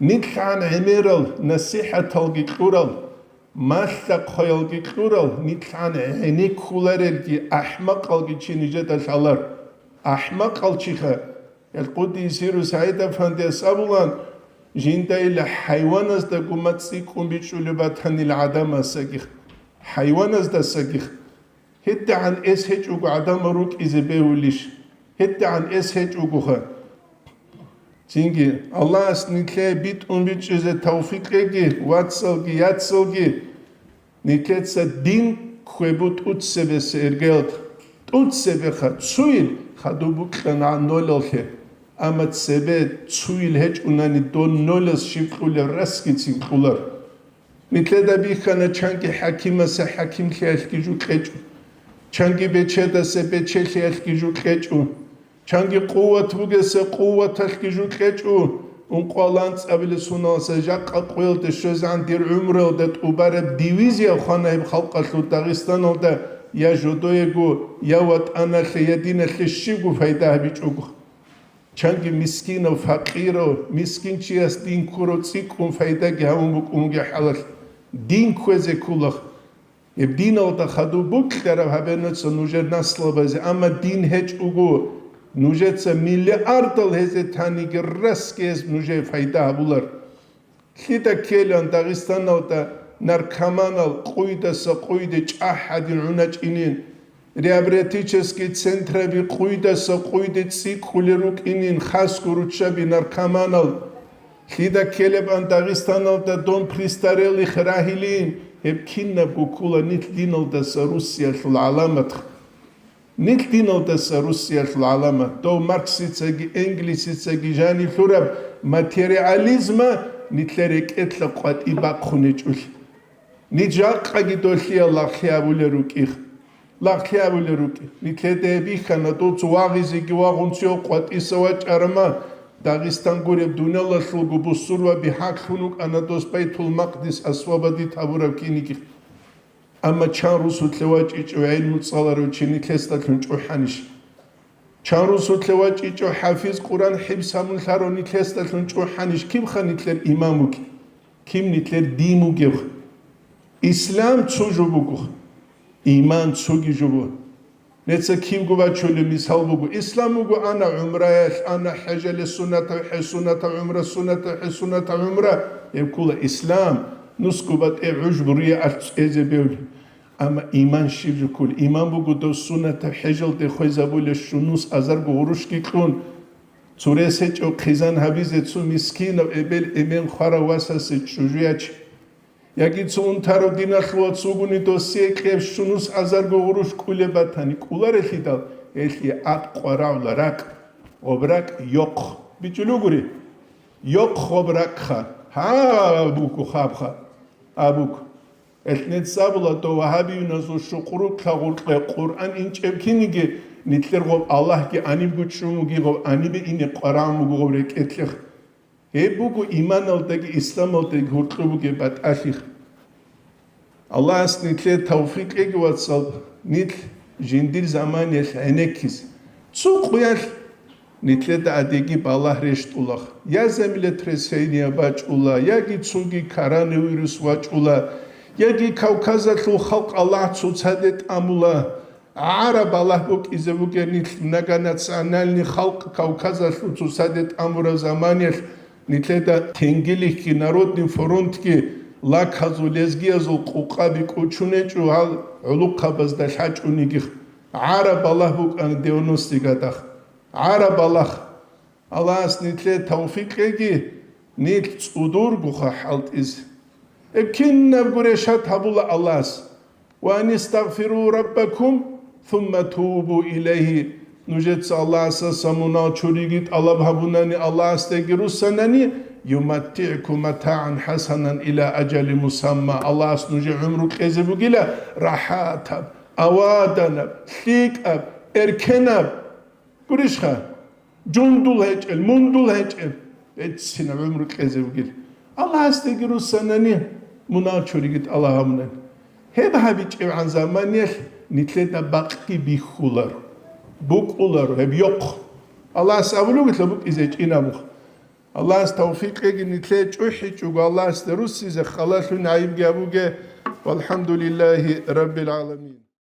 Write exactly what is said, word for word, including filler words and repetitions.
НилъгӀан гӀемерал насихӀаталги кьурал, малъа-хъваялги кьурал, нилъгӀан гӀенеккуларелги ахӀмакъалги чи нижеда лъалар. АхӀмакъал чиха, Элкъудиси Русайда фандияс абулан, жинда ила хӀайваназдаго мацӀ цӀикӀкӀун бичӀчӀулеб батанил гӀадамасаги, хӀайваназдасаги. ГьедигӀан эс гьечӀого гӀадамал рукӀизе бегьулищ? ГьедигӀан эс гьечӀогоха. Цинги, Аллагьас нилъее битӀун бичӀчӀизе тавфикъ кьеги, вацалги, яцалги, нилъеца дин кквебу тӀуцебесеб иргаялда. ТӀуцебеха, цуил хадуб букьана нолалъе, амма цебе цуил гьечӀунани дон нолас щиб кьулеб расгицин кьулар. Нилъеда бихьана чанги хӀакимаса хӀакимлъиялъги жо кьечӀо, чанги бечедаса бечелъиялъги жо кьечӀо, чанги къуват бугеса къуваталъги жо кьечӀо, ункъо анцӀабилеб соналдаса жакъа къоялде щвезегӀан дир гӀумруялда тӀубараб дивизия хвана гьеб халкъалъул Дагъистаналда я жодоего, я ватӀаналъе, я диналъе щибго пайда гьабичӀого. Чанги мискинав, факъирав, мискинчияс дин ккурав цӀикӀкӀун пайдаги гьавун букӀун бугеб хӀалалъ, дин кквезе кколаха. Гьеб диналда хадуб букьараб гьабенаца нужер наслабазе, амма дин гьечӀого, нужеца миллиардал гьезе таниги расги гьез нужее пайда гьабулар. Лъида ккелан Дагъистаналда наркоманал къуйдаса къуйде чӀахӀадин гӀуначӀинин, реабилитический центраби къуйдаса къуйде цӀикӀкӀулел рукӀинин, хасго руччаби наркоманал? Лъида ккелебан Дагъистаналда дом престарелых рагьилин, гьеб кинабго ккола нилъ диналдаса руссиялъул гӀаламат. Нилъ диналдаса руссиялъул гӀаламат, дов Марксицаги Энгельсицаги жаниб лъураб материализма нилъер рекӀелъа къватӀи бахъун гьечӀолъи. Ниж жакъаги долъиял лагълъи абулел рукӀих. Лагълъи абулел рукӀи. Нилъеда гьеб бихьана, дов цо вагъизеги вагъун цо къватӀиса вачӀарама, Дагъистан гуреб дуниялалъулго бусурбаби хӀакълъун вукӀана дос Байтул-Макъдис освободить гьабураб кинигихъ. Амма чан русулъе вачӀичӀев гӀелму цӀаларав чи нилъесдалъун чӀухӀанищ? Чан русулъе вачӀичӀев хӀафиз Къуран хӀибс гьабун лъарав нилъесдалъун чӀухӀанищ? Кибха нилъер иман вугеб? Киб нилъер дин вугеб? Ислам цо жо буго, иман цоги жо буго. Неца кибго бачулеб мисал буго: ислам буго ана гӀумраялъ, ана хӀежалъе суннатав хӀе, суннатав гӀумра, суннатав хӀе, суннатав гӀумра. Гьеб ккола ислам, нусго батӀи гӀуж бурие алъ цӀезе бевли. Амма иман щиб жо ккола? Иман буго дов суннатав хӀежалде хвезабулеб щунус азарго гъурущги кьун, цо рес гьечӀев хъизан гьабизе цо мискинав эбел-эмен хварав васасе чӀужу ячи. Яги цо унтарав диналъул вац вугони досие кьеб щунус азарго гъурущ кӀулеб батани, кӀуларелъидал, гьелъие аб къварагӀула ракӀ, гъоб ракӀ йохъ. БичӀчӀулугури? Йохъ гъоб ракӀха. Гьа, абуго хабха. Абуго. Гьелъ нецц абула дов вагьабиюназул щукърукьа гъуркье Къуръан инчӀеб киниги, нилъер гъоб Аллагьги гьанибго чӀун вуги, гъоб гьанибе ине къварагӀун буго гъоб рекӀелъех. Гьеб буго иманалдаги исламалдаги гьоркьоб бугеб батӀалъи. Аллагьас нилъее тавфикъ кьеги, вацал, нилъ жиндир заманиялъ гӀенеккизе. Цо къуялъ нилъеда гӀадиги балагь рещтӀулах, я землетрясение бачӀула, яги цоги коронавирус вачӀула, яги Кавказалъул халкъ Аллагь цоцаде тӀамула. ГӀараб балагь букӀизе бугеб нилъ многонациональный халкъ Кавказалъул цоцаде тӀамураб заманиялъ, нилъеда тенгилихьги, Народный фронтги, лаказул, лезгиязул къукъаби кӀочон гьечӀо гьал гӀолохъабазда лъачӀониги. ГӀараб балагь букӀана девяностый годах. ГӀараб балагь. Аллагьас нилъее тавфикъ кьеги, нилъ цӀудургоха хӀалтӀизе. Гьеб кинабго решат гьабула Аллагьас. «Ва анистагъфиру раббакум, сумма тубу илайгьи». Нужеца Аллагьасдаса мунагь чуриги тӀалаб гьабунани, Аллагьасдаги руссанани, «юматтигӀкум матагӀан хӀасанан ила ажали мусамма». Аллагьас нужее гӀумру кьезе бугила рахӀатаб, аваданаб, лъикӀаб, эркенаб. Гурищха? Жундул гьечӀел, мундул гьечӀел, беццинаб гӀумру кьезе вугил. Аллагьасдаги руссанани, мунагь чуриги тӀалаб гьабунани. Гьеб гьабичӀебгӀан заманиялъ нилъеда бакъги бихьуларо, букӀуларо гьеб йохъ. Аллагьас абулеб бугила букӀизе гьечӀин абун. Аллагьас тавфикъ кьеги, нилъее чӀухӀичӀого Аллагьасда руссизе халалъун гӀайибги гьабуге. Валхамдулиллагьи раббил гӀаламин.